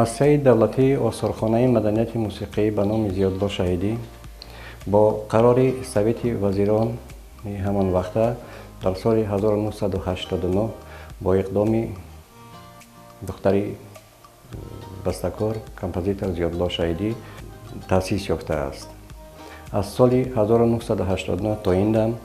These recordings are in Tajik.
Муассисаи давлатии осорхонаи маданияти мусиқӣ ба номи Зиёдулло Шаҳидӣ бо қарори Совети вазирони ҳамон вақта дар соли 1989 бо иқдоми духтари бастакор композитор Зиёдулло Шаҳидӣ таъсис ёфтааст. Аз соли 1989 то ин дам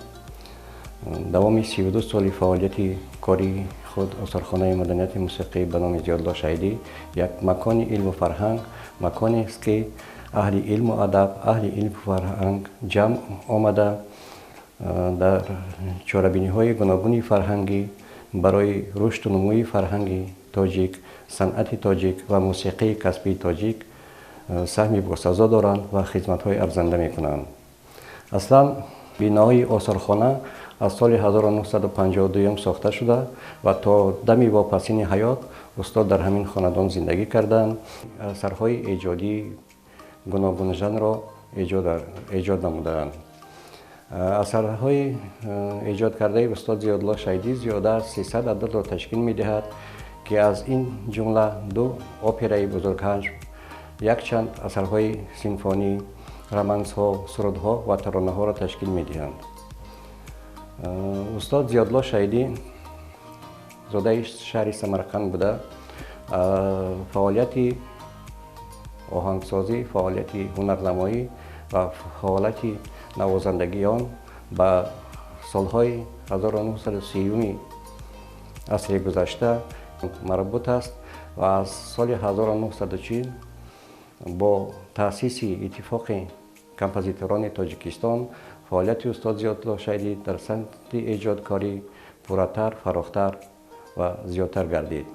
давоми 32 соли фаъолияти кории худ осорхонаи маданияти мусиқӣ ба номи Зиёдулло Шаҳидӣ як макони илму фарҳанг, маконест ки аҳли илму адаб, аҳли илму фарҳанг ҷамъ омада дар чорабиниҳои гуногуни фарҳангӣ барои рушду нумӯи фарҳанги тоҷик, санъати тоҷик ва мусиқии касбии тоҷик саҳми босазо доранд ва хизматҳои арзанда мекунанд. Аслан бинои осорхона аз соли 1952 сохта шуда ва то дами вопасини ҳаёт устод дар ҳамин хонадон зиндагӣ карданд. Асарҳои эҷодии гуногунжанрро эҷод намудаанд. Асарҳои эҷод кардаи устод Зиёдулло Шаҳидӣ зиёда аз 300 ададро ташкил медиҳад, ки аз ин ҷумла ду операи бузургҳаҷм, якчанд асарҳои симфонӣ, романсҳо, сурудҳо ва таронаҳоро ташкил медиҳанд. Устод Зиёдулло Шаҳидӣ зодаи шаҳри Самарқанд буда, фаъолияти оҳангсозӣ, фаъолияти ҳунарнамоӣ ва фаъолияти навозандагии он ба солҳои 1930 асри гузашта марбут аст ва аз соли 1940 бо таъсиси Иттифоқи композиторони Тоҷикистон фаъолияти устод Зиёдулло Шаҳидӣ дар самти эҷодкорӣ пурратар, фарохтар ва зиёдтар гардид.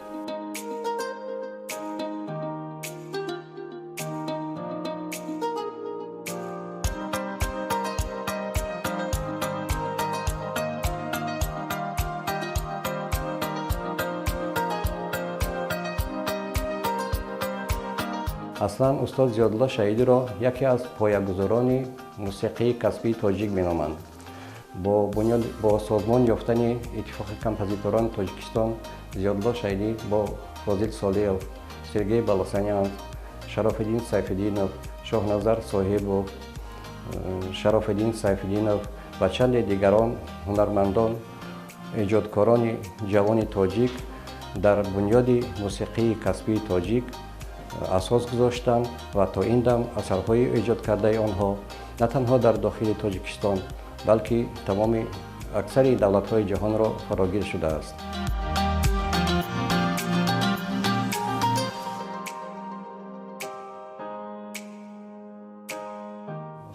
Аслан устод Зиёдулло Шаҳидиро яке аз поягузорони мусиқии касбии тоҷик меноманд. Бо созмон ёфтани Иттифоқи композиторони Тоҷикистон Зиёдулло Шаҳидӣ бо Фозил Солиев, Сергей Баласанян, Шарофиддин Сайфиддинов, Шоҳназар Соҳибов, Шарофиддин Сайфиддинов ва чанде дигарон ҳунармандон, эҷодкорони ҷавони тоҷик дар бунёди мусиқии касбии тоҷик асос гузоштанд ва то ин дам асарҳои эҷод кардаи онҳо на танҳо дар дохили Тоҷикистон, балки тамоми аксари давлатҳои ҷаҳонро фарогир шудааст.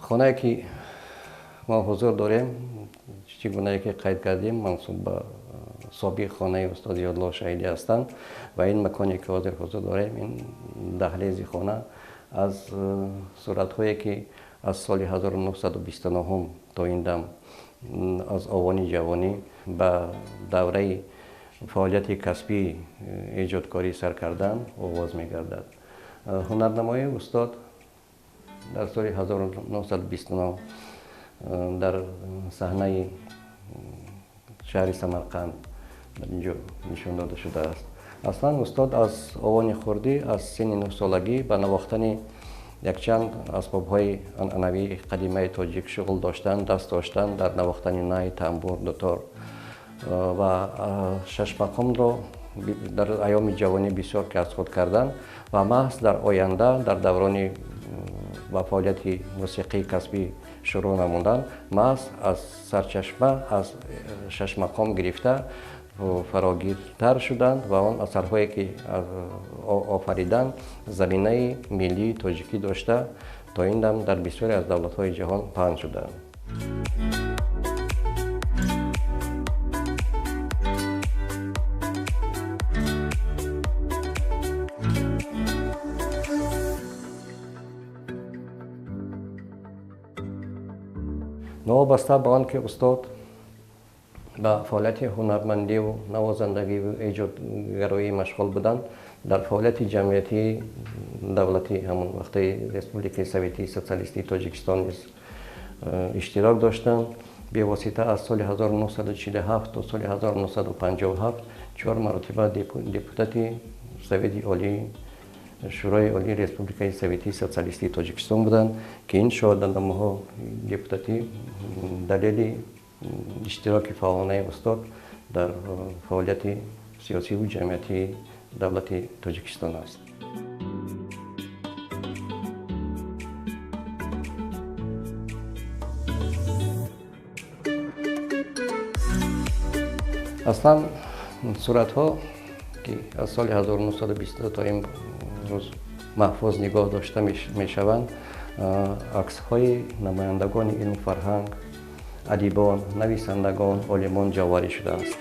Хонае ки мо ҳузур дорем, чӣ гунае ки қайд кардем, мансуб ба собиқ хонаи устод Зиёдулло Шаҳидӣ ҳастанд ва ин маконе ки ҳозир ҳузур дорем, ин даҳлези хона аз суратҳое ки аз соли 1929 то ин дам аз овони ҷавонӣ ба давраи фаъолияти касбии эҷодкорӣ сар кардан оғоз мегардад. Ҳунарнамоии устод дар соли 1929 дар саҳнаи шаҳри Самарқанд дар инҷо нишон дода шудааст. Аслан устод аз овони хурдӣ, аз синни 9солагӣ ба навохтани якчанд асбобҳои анъанавии қадимаи тоҷик шуғл доштанд, даст доштанд дар навохтани най, тамбур, дутор ва шашмақомро дар айёми ҷавонӣ бисёр ки аз худ карданд ва маҳз дар оянда дар даврони ба фаъолияти мусиқии касбӣ шурӯъ намуданд, маҳз аз сарчашма аз шашмақом гирифта фарогиртар шуданд ва он асарҳое ки офариданд заминаи миллии тоҷикӣ дошта то ин дам дар бисёре аз давлатҳои ҷаҳон паҳн шуданд. Новобаста ба он ки устод ба фаъолияти ҳунармандиву навозандагиву эҷодгароӣ машғул буданд, дар фаъолияти ҷамъиятии давлатӣ ҳамон вақтаи Республикаи Советии Социалистии Тоҷикистон низ иштирок доштанд. Бевосита аз соли 1947 то соли 1957 чор маротиба депутати Совети Олии Шӯрои Олии Республикаи Советии Социалистии Тоҷикистон буданд, ки ин шаҳодатномаҳо депутатӣ далели иштироки фаъолонаи устод дар фаъолияти сиёсиву ҷамъиятии давлати Тоҷикистон аст. Аслан суратҳо, ки аз соли 1922 то имрӯз маҳфуз нигоҳ дошта мешаванд, аксҳои намояндагони илму фарҳанг, адибон, нависандагон, олимон ҷаварӣ шудааст.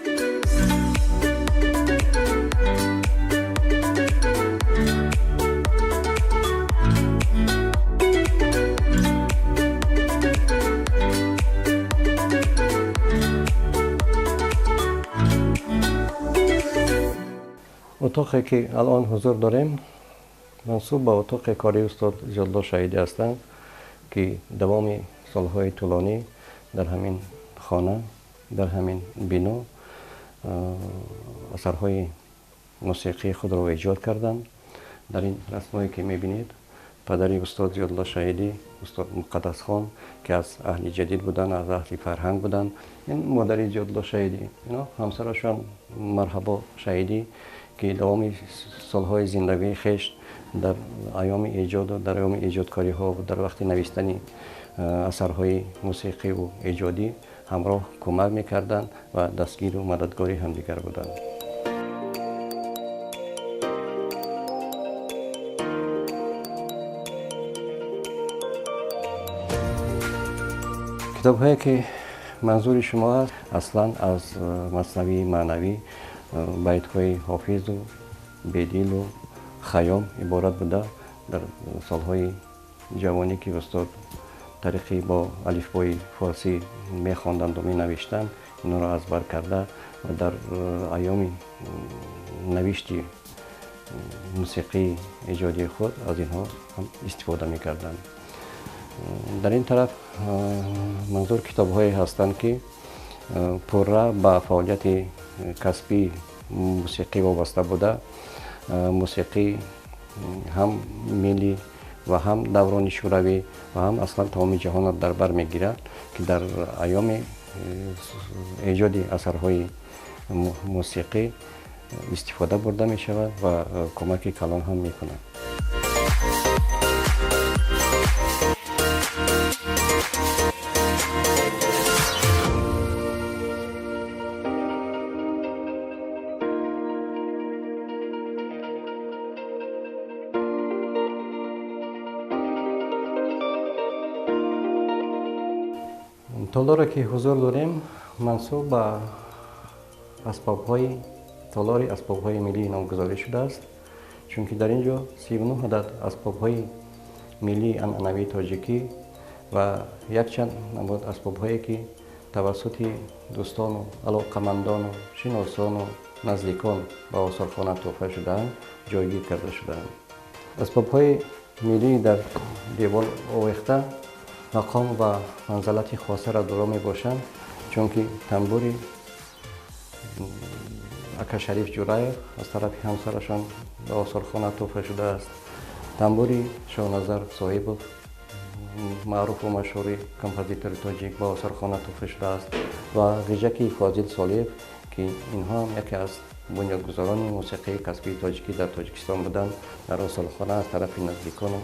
Утоқе ки алон ҳузур дорем, мансуб ба утоқи кори устод Зиёдулло Шаҳидӣ ҳастанд, ки давоми солҳои тӯлонӣ дар ҳамин хона, дар ҳамин бино асарҳои мусиқии худро эҷод карданд. Дар ин расмҳое ки мебинед, падари устод Зиёдулло Шаҳидӣ, устод Муқаддасхон, ки аз аҳли ҷадид буданд, аз аҳли фарҳанг буданд, ин модари Зиёдулло Шаҳидӣ, ино ҳамсарашон Марҳабо Шаҳидӣ, ки давоми солҳои зиндагии хеш дар айёми эҷоду дар айёми эҷодкориҳо, дар вақти навиштани асарҳои мусиқиву эҷодӣ ҳамроҳ кӯмак мекарданд ва дастгиру мададгори ҳамдигар буданд. Китобҳое ки манзури шумо аст, аслан аз маснавии маънавӣ, байтҳои Ҳофизу Бедилу Хайём иборат буда, дар солҳои ҷавонӣ ки устод тариқи бо алифбои форсӣ мехонданду менавиштанд, инҳоро аз бар карда ва дар айёми навишти мусиқии эҷодии худ аз инҳо ҳам истифода мекарданд. Дар ин тараф манзур китобҳое ҳастанд, ки пурра ба фаъолияти касбии мусиқӣ вобаста буда, мусиқӣ ҳам миллӣ ва ҳам даврони шӯравӣ ва ҳам аслан тамоми ҷаҳонро дар бар мегирад, ки дар айёми эҷоди асарҳои мусиқӣ истифода бурда мешавад ва кӯмаки калон ҳам мекунад. Толоре ки ҳузур дорем, мансуб ба асбобҳои толори асбобҳои миллӣ номгузорӣ шудааст, чунки дар ин ҷо 39 адад асбобҳои миллии анъанавии тоҷикӣ ва якчанд намуд асбобҳое ки тавассути дӯстону алоқамандону шиносону наздикон ба осорхона тӯҳфа шудаанд, ҷойгир карда шудаанд. Асбобҳои миллӣ дар девол овехта мақом ва манзалати хосаро доро мебошанд, чунки тамбури ака Шариф Ҷураев аз тарафи ҳамсарашон ба осорхона тӯҳфа шудааст, тамбури Шоҳназар Соҳибов, маъруфу машҳури композитори тоҷик, ба осорхона тӯҳфа шудааст ва ғиҷаки Фозил Солиев, ки инҳо ҳам яке аз бунёдгузорони мусиқии касбии тоҷикӣ дар Тоҷикистон буданд, дар осорхона аз тарафи наздикону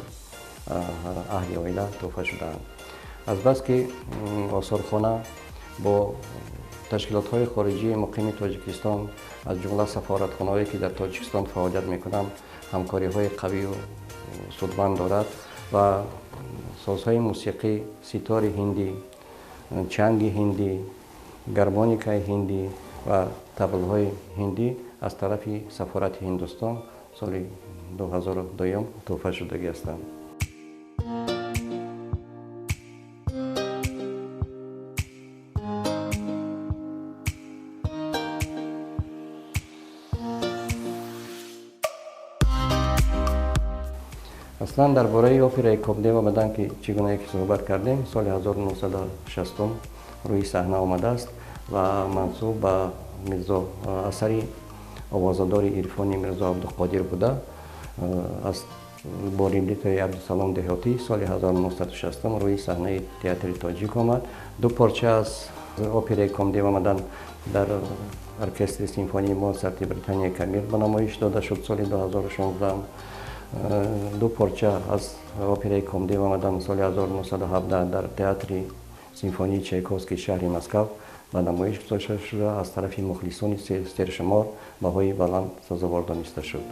аҳли оила тӯҳфа шудаанд. Азбаски осорхона бо ташкилотҳои хориҷии муқими Тоҷикистон, аз ҷумла сафоратхонаҳое ки дар Тоҷикистон фаъолият мекунанд, ҳамкориҳои қавию судманд дорад ва созҳои мусиқӣ, ситори ҳиндӣ, чанги ҳиндӣ, гармоникаи ҳиндӣ ва таблҳои ҳиндӣ аз тарафи сафорати Ҳиндустон соли 2002 тӯҳфа шудагӣ ҳастанд. Аслан дар бораи операи Кобдев омадан, ки чӣ гунае ки суҳбат кардем, соли 1960 рӯи саҳна омадааст ва мансуб ба Мирзо асари овозадори ирфони Мирзо Абдуқодир буда, аз бо либреттои Абдусалом Деҳотӣ соли 1960 рӯи саҳнаи театри тоҷик омад. Ду порча аз операи Комдив омадан дар оркестри симфонии Моцарти Британияи Кабир ба намоиш дода шуд соли 2016. Ду порча аз операи Комдив омадан соли 1917 дар театри симфонии Чайковский шаҳри Москав ба намоиш гузошта шуда, аз тарафи мухлисони сершумор баҳои баланд сазовор дониста шуд.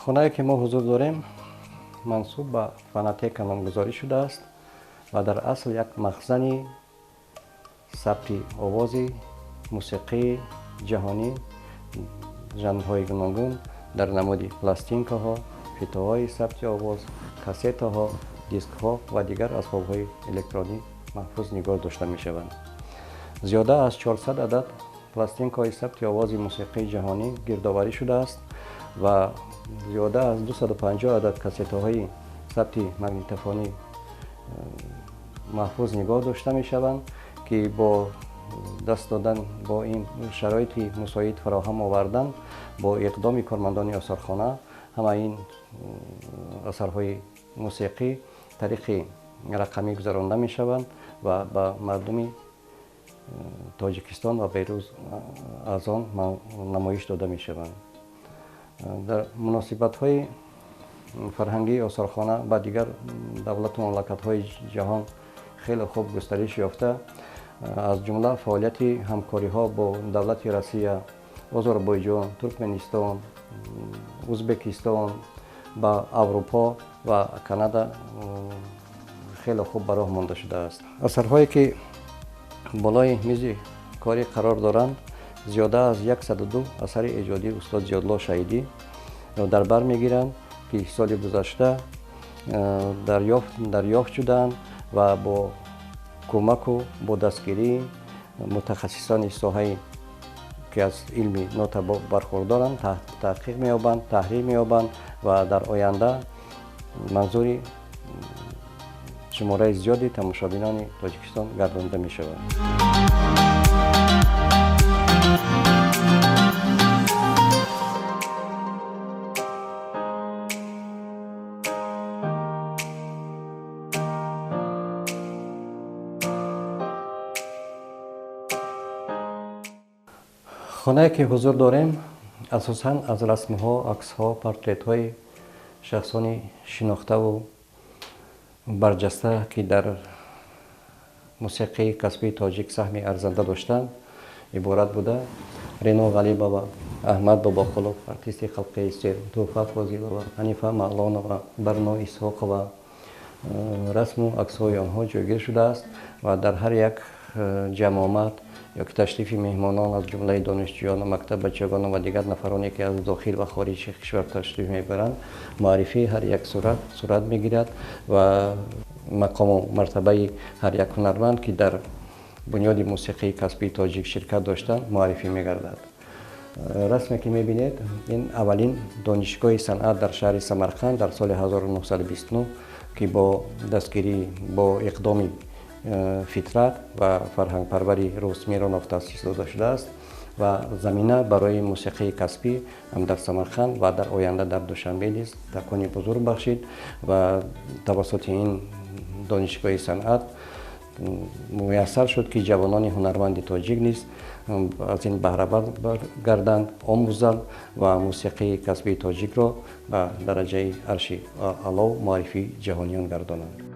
Хонае ки мо ҳузур дорем мансуб ба фонотека номгузорӣ шудааст ва дар асл як махзани сабти овози мусиқии ҷаҳонӣ жанрҳои гуногун дар намуди пластинкаҳо, фитоҳои сабти овоз, кассетаҳо, дискҳо ва дигар асбобҳои электронӣ маҳфуз нигоҳ дошта мешаванд. Зиёда аз 400 адад пластинкаҳои сабти овози мусиқии ҷаҳонӣ гирдоварӣ шудааст ва зиёда аз 250 адад кассетаҳои сабти магнитофонӣ маҳфуз нигоҳ дошта мешаванд, ки бо даст додан бо ин шароити мусоид фароҳам овардан бо иқдоми кормандони осорхона ҳама ин асарҳои мусиқӣ тариқи рақамӣ гузаронда мешаванд ва ба мардуми Тоҷикистон ва берун аз он намоиш дода мешаванд. Дар муносибатҳои фарҳангии осорхона ба дигар давлату мамлакатҳои ҷаҳон хеле хуб густариш ёфта, аз ҷумла фаъолияти ҳамкориҳо бо давлати Россия, Озарбойҷон, Туркменистон, Узбекистон, ба Аврупо ва Канада хеле хуб ба роҳ монда шудааст. Асарҳое ки болои мизи корӣ қарор доранд зиёда аз 102 асари эҷодии устод Зиёдулло Шаҳидӣ дар бар мегиранд, ки соли гузашта дарёфт шуданд ва бо кӯмаку бо дастгирии мутахассисони соҳае ки аз илми нота бархурдоранд таҳқиқ меёбанд, таҳрир меёбанд ва дар оянда манзури шумораи зиёди тамошобинони Тоҷикистон гардонида мешавад. Хонае ки ҳузур дорем асосан аз расмҳо, аксҳо, портретҳои шахсони шинохтаву барҷаста, ки дар мусиқии касбии тоҷик саҳми арзанда доштанд, иборат буда: Рено Ғалибова, Аҳмад Бобоқулов, артисти халқии СССР, Тӯҳфа Фозилова, Ҳанифа Маълонова, Барно Исҳоқова расму аксҳои онҳо ҷойгир шудааст ва дар ҳар як ҷамъомад ё ки ташрифи меҳмонон аз ҷумлаи донишҷӯёну мактаббачагону ва дигар нафароне ки аз дохил ва хориҷи кишвар ташриф мебаранд, муаррифии ҳар як сурат сурат мегирад ва мақому мартабаи ҳар як ҳунарманд, ки дар бунёди мусиқии касбии тоҷик ширкат доштанд, муаррифӣ мегардад. Расме ки мебинед, ин аввалин донишгоҳи санъат дар шаҳри Самарқанд дар соли 1929, ки бо дастгирӣ бо иқдоми фитрат ва фарҳангпарвари Рус Миронов таъсис дода шудааст ва замина барои мусиқии касбӣ ҳам дар Самарқанд ва дар оянда дар Душанбе низ такони бузург бахшид ва тавассути ин донишгоҳи санъат муяссар шуд, ки ҷавонони ҳунарманди тоҷик низ аз ин баҳравар гарданд, омӯзанд ва мусиқии касбии тоҷикро ба дараҷаи арши аъло муаррифии ҷаҳониён гардонанд.